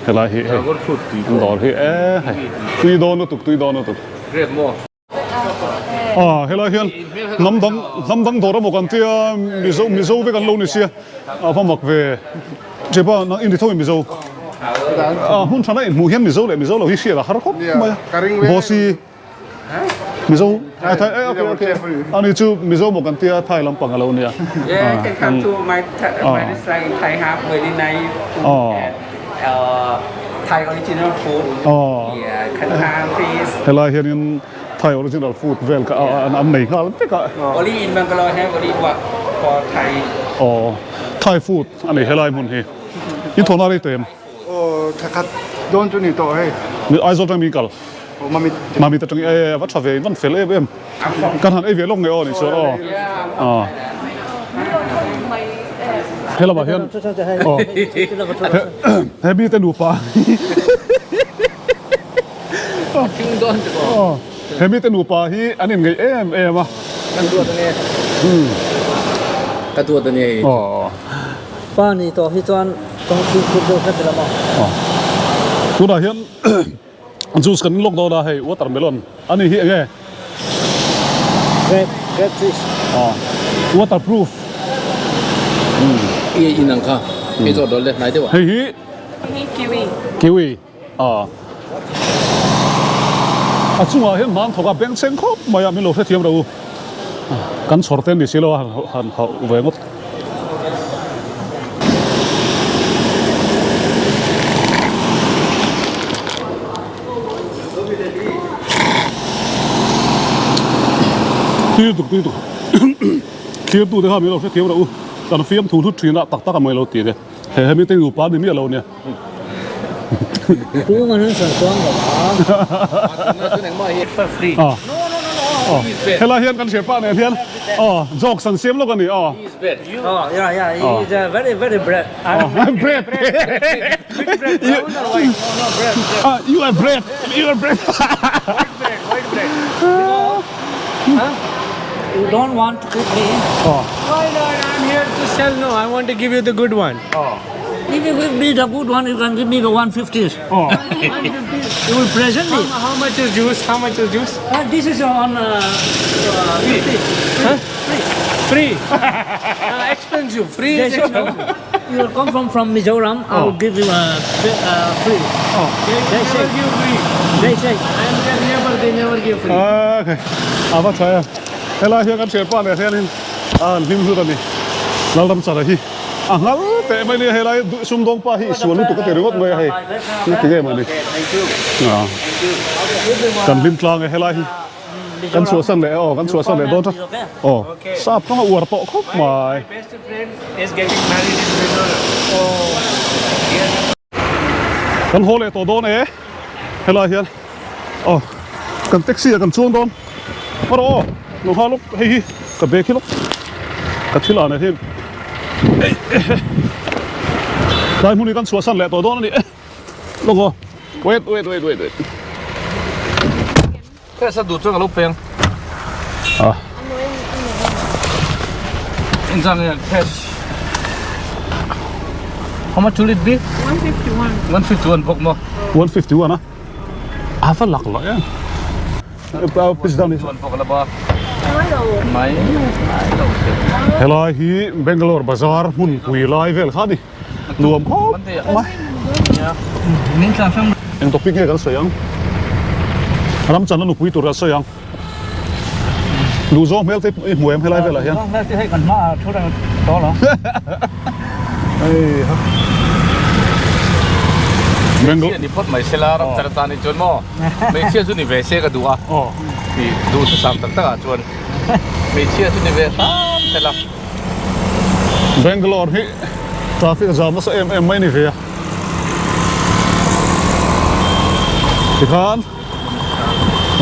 S1: Helai hi hei an dawr hi e hei tui dawn lutuk tui dawn lutuk. Ah helai hian hnam dang hnam dang dawr emaw kan tia Mizo Mizo vek an lo ni sia a va mak ve Chepa nang in ri tho in Mizo ah hmun thana in hmuh hian Mizo leh Mizo lo hi hriat a har khawp mai a Bosi Mizo a Thai eh okay okay ani chu Mizo maw kan tia Thai lampang a lo nia
S9: Yeah, you can come to my my restaurant in Thai Hub, very nice food and Thai original food. Yeah, can come please.
S1: Helai hianin Thai original food vel kha an nei nghal vek a.
S9: Only in Bangalore have only work for Thai.
S1: Aw, Thai food a ni helai hmun hi. In thawhna rei tawh em?
S10: Aw, thla khat dawn chu ni tawh hei.
S1: Aizawl atang mi kal?
S10: Aw, Mamit.
S1: Mamit atang e va tha ve, van fel em em. Kan han ei ve lawk nge aw ni chuan aw. Aw. He lamah hian aw he mite nupa aw he mite nupa hi an inngeih em em a.
S4: Kan duat a ni. Ka duat a ni.
S1: Aw.
S2: Pa ni tawh hi chuan kawng fimkhur deuh hret ila maw?
S1: Aw. Tunah hian Juice kan lawk dawn a hei watermelon a ni hi enge?
S2: Grape, grape juice.
S1: Aw waterproof.
S4: I in ang kha hei zawt dawn le hnai deuh ah.
S1: Hei hi
S7: Hei hi kiwi.
S1: Kiwi aw. A chungah hian hmang thawk a bengchheng khawp mai a min lo hrethiam ro u. Kan chhawr te ni si lo a han hauh ve ngawt. Tui tuk tui tuk thlir tu te kha min lo hrethiam rawh u kan fiam thu hlut thin a tak tak a mai lo tih te he hemi te nupa ni miah lo nia.
S2: Tu man an sawi chuang lo
S1: a. Helai hian kan hriat pah nen hian aw jokes an siam lawk a ni aw.
S2: Oh yeah yeah he is a very very bread.
S1: Bread. You are bread. You are bread.
S2: White bread white bread. You don't want to give me.
S8: Why not? I'm here to sell. No, I want to give you the good one.
S2: If you give me the good one, you can give me the 150.
S1: Oh.
S2: You will present me.
S8: How much is juice? How much is juice?
S2: This is on free.
S8: Huh? Free. Expensive. Free is expensive.
S2: You will come from Mizoram, I will give you a free.
S8: Oh. They never give free.
S2: They say.
S8: I am their neighbor, they never give free.
S1: Okay. A va tha em. Helai hian kan thianpa leh hianin a han hlim hlut a ni. Lalramchana hi a nghal teh mai nia helai sumdawng pa hi i sual lutuk a ti ringawt mai a hei. Ti nge mawni. Kan hlim tlang e helai hi. Kan chhuahsan leh aw kan chhuahsan leh dawn ta aw sap kawng a uar tawh khawp mai. Kan haw leh tawh dawn e helai hian aw kan taxi ah kan chuang dawn erawh aw lo nghal lawk hei hi ka bag hi lawk ka thil ah nen hian tlai hmun hi kan chhuahsan leh tawh dawn a ni e. Lawk aw. Wait wait wait wait wait.
S4: Cash a duh chuan ka lo peng.
S1: Ah.
S4: Inzang hian cash. How much will it be?
S7: 151.
S4: 151 bawk maw?
S1: 151 a. A va lak loh em. Pitch down
S4: Chuan bawk la ba. Mai mai lo te.
S1: Helai hi Bangalore bazar hmun pui lai vel kha a ni. Nuam khawp mai. Eng topic nge kan sawi ang? Ramchan a nupui tur kan sawi ang. Duhzawng hmel te i hmu em helai velah hian?
S2: Duhzawng hmel te hei kan hmaah thu reng tawh lo.
S1: Hei ha.
S4: Hmeichhia ni phawt mai sela ram char atan hi chuan maw hmeichhia chu ni ve se ka duh a tih duhthusam tak takah chuan hmeichhia chu ni ve hram sela.
S1: Bangalore hi traffic a zam nasa em em mai ni ve a. Tikhan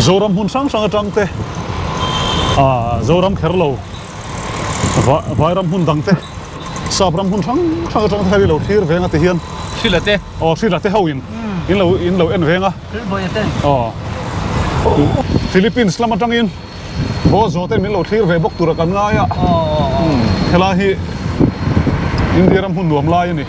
S1: Zoram hmun hrang hrang atang te ah Zoram kher lo Vairam hmun dang te Sap ram hmun hrang hrang atang te kha lo thlir veng a ti hian
S4: Hrila te
S1: aw Hrila te ho in in lo in lo en veng a aw Philippines lam atangin Baw zawh te min lo thlir ve bawk tura kan ngai a, helai hi India ram hmun nuam lai a ni.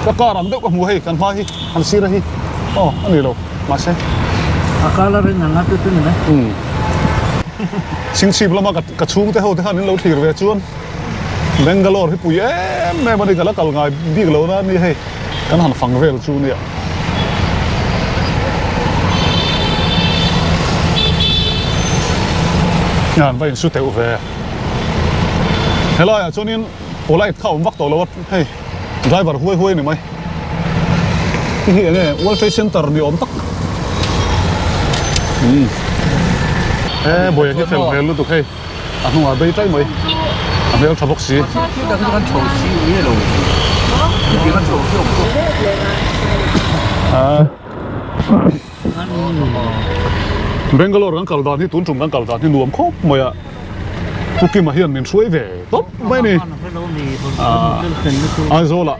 S1: Ka car ang deuh ka hmu hei kan hma hi han sir a hi aw a ni lo mahse
S2: A colour in ang a chu chu ni mai.
S1: Chhingchhip lama ka chhungte ho te khan in lo thlir ve chuan Bangalore hi pui em em a ni ka la kal ngai bik lo na ni hei kan han fang vel chu nia. An va insu teuh ve. Helaiah chuanin polite kha a awm vak tawh lo a hei driver huai huai a ni mai. Hei hi enge World Trade Center ni awm tak. He buai hi fel hmel lutuk hei. A hnungah bei tai mai. A hmel tha bawk si. Bangalore kan kal dan hi tun tum kan kal dan hi nuam khawp mai a. Pu Kima hian min hruai ve tawp mai a ni. Aizawl ah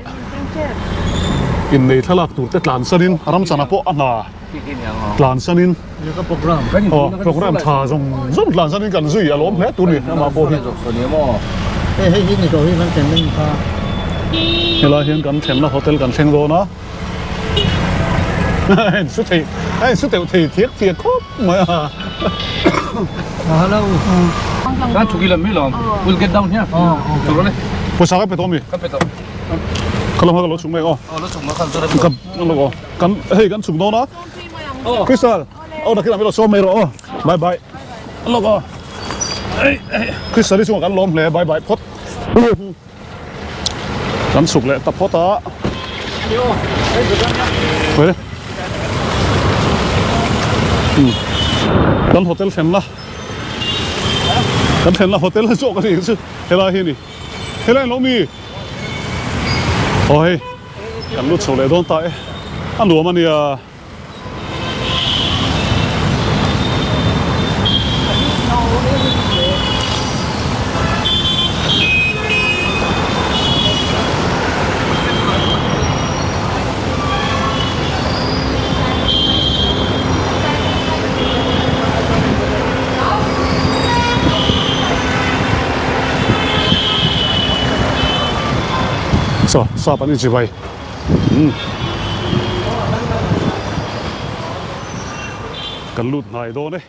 S1: innei thlalak tur te tlan sanin Ramchana pawh a hna. Tlan sanin aw program tha zawng zawng tlan sanin kan zui a lawm hle tur ni amah pawh hi. Helai hian kan thlenna hotel kan thleng dawn a hei su thei hei su teuh thei thiak thiak khawp mai a. Pawisa ka pe tawh ami? Ka lo hma ka lo chhuk mai ang aw. Ka lo aw. Kan hei kan chhuk dawn a Crystal aw nakinah min lo sawm mai rawh aw bye bye lawk aw Crystal hi chungah kan lawm hle bye bye phawt kan chhuk leh ta phawt a kan hotel thlenna kan thlenna hotel zawk a ni chu helai hi a ni helai an lo mi aw hei. Kan lut chho leh dawn ta e, a nuam a nia. Saw sap an inchi vai umm kan lut hnai dawn e.